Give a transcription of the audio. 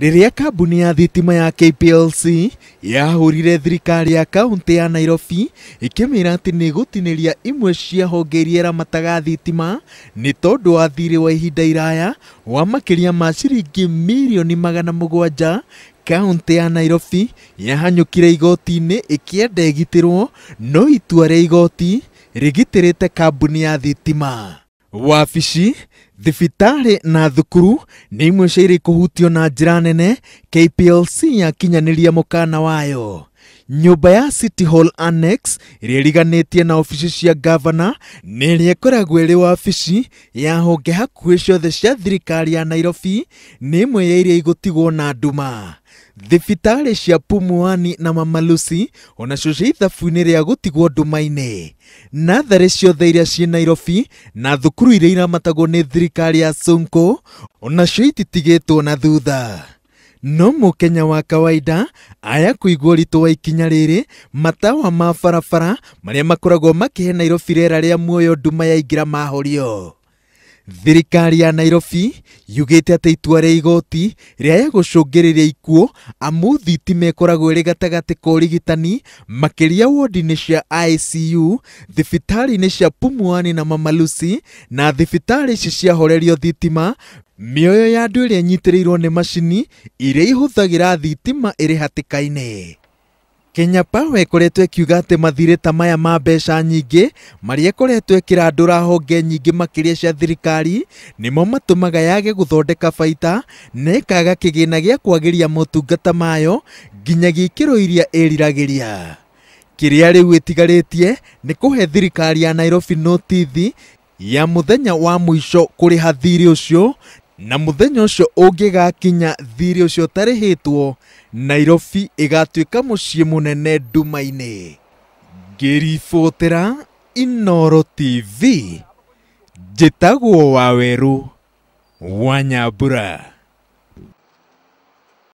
Rĩrĩa kambuni ya thitima ya KPLC yahũrire thirikari ya kaũntĩ ya Nairobi ĩkĩmĩra atĩ nĩ ĩgũtinĩria imwe cia honge iria iramataga thitima nĩ tondũ wa thirĩ wa ihinda iraya wa makĩria ma ciringi mirioni 700, kaũntĩ ya Nairobi yahanyũkire igoti-inĩ ĩkĩenda ĩgitĩrwo, no itua rĩa igoti rĩgitĩrĩte kambuni ya thitima. Wabici, thibitarĩ na thukuru nĩ imwe cia iria ikũhutio na njĩra nene KPLC yakinyanĩria mũkana wayo. Nyũmba ya City Hall Annex ĩrĩa ĩriganĩtie na obici cia gavana nĩ ĩrĩa ĩkoragwo ĩrĩ wabici ya honge hakuhĩ ciothe cia thirikari ya Nairobi nĩ ĩmwe ya iria igũtigwo na nduma. Thibitarĩ cia Pumwani na Mama Lucy onacio cia ithabu-inĩ rĩa gũtigwo nduma-inĩ. Natharĩ ciothe iria ciĩ Nairobi na thukuru iria iramatagwo nĩ thirikari ya Sonko onacio ititigĩtwo na thutha. No mũkenya wa kawaida aya kũigua ũritũ wa ikinya rĩrĩ, matawa ma barabara marĩa makoragwo makĩhe Nairobi rĩera rĩa muoyo nduma yaingĩra mahorio. Thirikari ya Nairobi yugĩte atĩ itua rĩa igoti rĩaya gũcũngĩrĩria ikuũ amu thitima ĩkoragwo ĩrĩ gatagatĩ ka ũrigitani makĩria wodi-inĩ cia ICU, thibitarĩ-inĩ cia Pumwani na Mama Lucy, na thibitarĩ ici ciahorerio thitima mĩoyo ya andũ ĩrĩa ĩnyitĩrĩirwo nĩ macini iria ihũthagĩra thitima ĩrĩ hatĩka-inĩ. Kenya Power ĩkoretwo ĩkiuga atĩ mathirĩ ta maya ma mbeca nyingĩ marĩa ĩkoretwo ĩkĩrandũra honge nyingĩ makĩria cia thirikari nĩmo matũmaga yage gũthondeka baita na ĩkaga kĩgĩna gĩa kwagĩria motungata mayo nginyagia ikĩro iria ĩriragĩria. Kĩrĩa rĩu ĩtigarĩtie nĩ kũhe thirikari ya Nairobi notithi ya mũthenya wa mũico kũrĩha thirĩ ũcio, na mũthenya ũcio ũngĩgakinya thirĩ ũcio ũtarĩhĩtwo, Nairobi ĩgatuĩka mũciĩ mũnene nduma-inĩ. Ngĩribotera Inooro TV, njĩtagwo Wawerũ wa Nyambura.